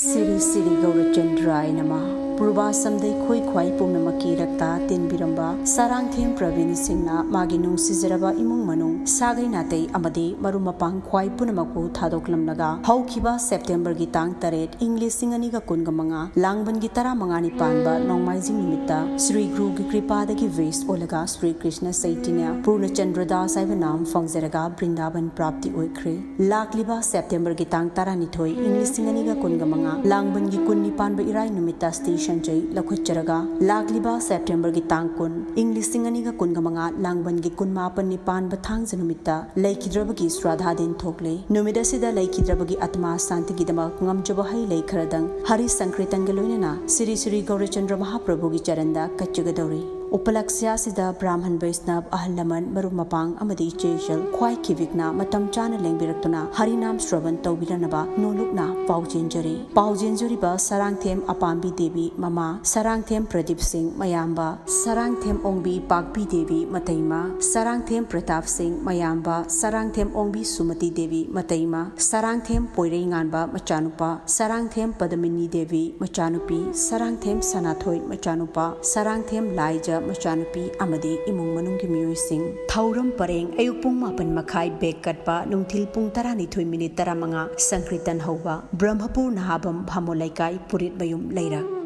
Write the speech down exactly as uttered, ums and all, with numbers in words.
ꯁꯤꯔꯤ ꯁꯤꯔꯤ ꯒꯧꯔꯆꯟꯗ꯭ꯔꯥꯌ ꯅꯃ꯫ ꯄꯨꯔꯕꯥꯁꯝꯗꯩ ꯈꯣꯏ ꯈ꯭ꯋꯥꯏ ꯄꯨꯝꯅꯃꯛꯀꯤ ꯔꯛꯇ ꯇꯦꯟꯕꯤꯔꯝꯕ ꯁꯥꯔꯥꯡꯊꯦꯝ ꯄ꯭ꯔꯕꯤꯟ ꯁꯤꯡꯅ ꯃꯥꯒꯤ ꯅꯨꯡꯁꯤꯖꯔꯕ ꯏꯃꯨꯡ ꯃꯅꯨꯡ, ꯁꯥꯒꯩ ꯅꯥꯇꯩ ꯑꯃꯗꯤ ꯃꯔꯨꯞ ꯃꯄꯥꯡ ꯈ꯭ꯋꯥꯏ ꯄꯨꯝꯅꯃꯛꯄꯨ ꯊꯥꯗꯣꯛꯂꯝꯂꯒ, ꯍꯧꯈꯤꯕ ꯁꯦꯞꯇꯦꯝꯕꯔꯒꯤ ꯇꯥꯡ ꯇꯔꯦꯠ, ꯏꯪ ꯂꯤꯁꯤꯡ ꯑꯅꯤꯒ ꯀꯨꯟꯒ ꯃꯉꯥ, ꯂꯥꯡꯕꯟꯒꯤ ꯇꯔꯥꯃꯉꯥꯅꯤ ꯄꯥꯟꯕ ꯅꯣꯡꯃꯥꯏꯖꯤꯡ ꯅꯨꯃꯤꯠꯇ ꯁ꯭ꯔꯤ ꯒꯨꯔꯨꯒꯤ ꯀ꯭ꯔꯤꯄꯥꯗꯒꯤ ꯋꯦꯁ ꯑꯣꯜꯂꯒ ꯁ꯭ꯔꯤ ꯀ꯭ꯔꯤꯁꯅ ꯆꯩꯇꯟꯌ ꯄꯨꯔꯅꯆꯟꯗ꯭ꯔ ꯗꯥꯁ ꯍꯥꯏꯕ ꯅꯥꯝ ꯐꯪꯖꯔꯒ ꯕ꯭ꯔꯤꯟꯗꯥꯕꯟ ꯄ꯭ꯔꯥꯞꯇꯤ ꯑꯣꯏꯈ꯭ꯔꯦ꯫ ꯂꯥꯛꯂꯤꯕ ꯁꯦꯞꯇꯦꯝꯕꯔꯒꯤ ꯇꯥꯡ ꯇꯔꯥꯅꯤꯊꯣꯏ, ꯏꯪ ꯂꯤꯁꯤꯡ ꯑꯅꯤꯒ ꯀꯨꯟꯒ ꯃꯉꯥ, ꯂꯥꯡꯕꯟꯒꯤ ꯀꯨꯟꯅꯤ ꯄꯥꯟꯕ ꯏꯔꯥꯏ ꯅꯨꯃꯤꯠꯇ ꯁ꯭ꯔꯤ ꯁꯟꯖꯩ ꯂꯧꯈꯠꯆꯔꯒ, ꯂꯥꯛꯂꯤꯕ ꯁꯦꯞꯇꯦꯝꯕꯔꯒꯤ ꯇꯥꯡ ꯀꯨꯟ, ꯏꯪ ꯂꯤꯁꯤꯡ ꯑꯅꯤꯒ ꯀꯨꯟꯒ ꯃꯉꯥ, ꯂꯥꯡꯕꯟꯒꯤ ꯀꯨꯟꯃꯥꯄꯟꯅꯤ ꯄꯥꯟꯕ ꯊꯥꯡꯖ ꯅꯨꯃꯤꯠꯇ ꯂꯩꯈꯤꯗ꯭ꯔꯕꯒꯤ ꯁ꯭ꯔꯥꯙꯥ ꯗꯤꯟ ꯊꯣꯛꯂꯦ꯫ ꯅꯨꯃꯤꯠ ꯑꯁꯤꯗ ꯂꯩꯈꯤꯗ꯭ꯔꯕꯒꯤ ꯑꯥꯇꯃꯥ ꯁꯥꯟꯇꯤꯒꯤꯗꯃꯛ ꯉꯝꯖꯕ ꯍꯩ ꯂꯩ ꯈꯔꯗꯪ ꯍꯔꯤ ꯁꯪꯀ꯭ꯔꯤꯇꯟꯒ ꯂꯣꯏꯅꯅ ꯁ꯭ꯔꯤ ꯁ꯭ꯔꯤ ꯒꯧꯔꯆꯟꯗ꯭ꯔ ꯃꯍꯥꯄ꯭ꯔꯚꯨꯒꯤ ꯆꯔꯟꯗ ꯀꯠꯆꯒꯗꯧꯔꯤ꯫ ꯎꯄꯂꯛꯁ꯭ꯌ ꯑꯁꯤꯗ ꯕ꯭ꯔꯥꯍꯃꯟ ꯕꯩꯁꯅꯕ, ꯑꯍꯜ ꯂꯃꯟ, ꯃꯔꯨꯞ ꯃꯄꯥꯡ ꯑꯃꯗꯤ ꯏꯆꯦ ꯏꯆꯜ ꯈ꯭ꯋꯥꯏ ꯈꯤꯕꯤꯛꯅ ꯃꯇꯝ ꯆꯥꯅ ꯂꯦꯡꯕꯤꯔꯛꯇꯨꯅ ꯍꯔꯤꯅꯥꯝ ꯁ꯭ꯔꯕꯟ ꯇꯧꯕꯤꯔꯅꯕ ꯅꯣꯂꯨꯛꯅ ꯄꯥꯎꯖꯦꯟꯖꯔꯤ꯫ ꯄꯥꯎꯖꯦꯟꯖꯔꯤꯕ ꯁꯔꯥꯡꯊꯦꯝ ꯑꯄꯥꯝꯕꯤ ꯗꯦꯕꯤ ꯃꯃꯥ, ꯁꯔꯥꯡꯊꯦꯝ ꯄ꯭ꯔꯗꯤꯞ ꯁꯤꯡ ꯃꯌꯥꯝꯕ, ꯁꯔꯥꯡꯊꯦꯝ ꯑꯣꯡꯕꯤ ꯄꯥꯛꯄꯤ ꯗꯦꯕꯤ ꯃꯇꯩꯃ, ꯁꯔꯥꯡꯊꯦꯝ ꯄ꯭ꯔꯇꯥꯞ ꯁꯤꯡ ꯃꯌꯥꯝꯕ, ꯁꯔꯥꯡꯊꯦꯝ ꯑꯣꯡꯕꯤ ꯁꯨꯃꯇꯤ ꯗꯦꯕꯤ ꯃꯇꯩꯃ, ꯁꯔꯥꯡꯊꯦꯝ ꯄꯣꯏꯔꯩꯉꯥꯟꯕ ꯃꯆꯥꯅꯨꯄꯥ, ꯁꯔꯥꯡꯊꯦꯝ ꯄꯗꯃꯤꯅꯤ ꯗꯦꯕꯤ ꯃꯆꯥꯅꯨꯄꯤ, ꯁꯔꯥꯡꯊꯦꯝ ꯁꯅꯥꯊꯣꯏ ꯃꯆꯥꯅꯨꯄꯥ, ꯁꯔꯥꯡꯊꯦꯝ ꯂꯥꯏꯖ ꯃꯆꯥꯅꯨꯄꯤ ꯑꯃꯗꯤ ꯏꯃꯨꯡ ꯃꯅꯨꯡꯒꯤ ꯃꯤꯑꯣꯏꯁꯤꯡ꯫ ꯊꯧꯔꯝ ꯄꯔꯦꯡ ꯑꯌꯨꯛ ꯄꯨꯡ ꯃꯥꯄꯟ ꯃꯈꯥꯏ ꯕꯦꯛ ꯀꯠꯄ, ꯅꯨꯡꯊꯤꯜ ꯄꯨꯡ ꯇꯔꯥꯅꯤꯊꯣꯏ ꯃꯤꯅꯤꯠ ꯇꯔꯥꯃꯉꯥ ꯁꯪꯀ꯭ꯔꯤꯇꯟ ꯍꯧꯕ, ꯕ꯭ꯔꯍꯃꯄꯨꯔ ꯅꯍꯥꯕꯝ ꯚꯥꯃꯣ ꯂꯩꯀꯥꯏ, ꯄꯨꯔꯤꯠꯃꯌꯨꯝ, ꯂꯩꯔꯛ꯫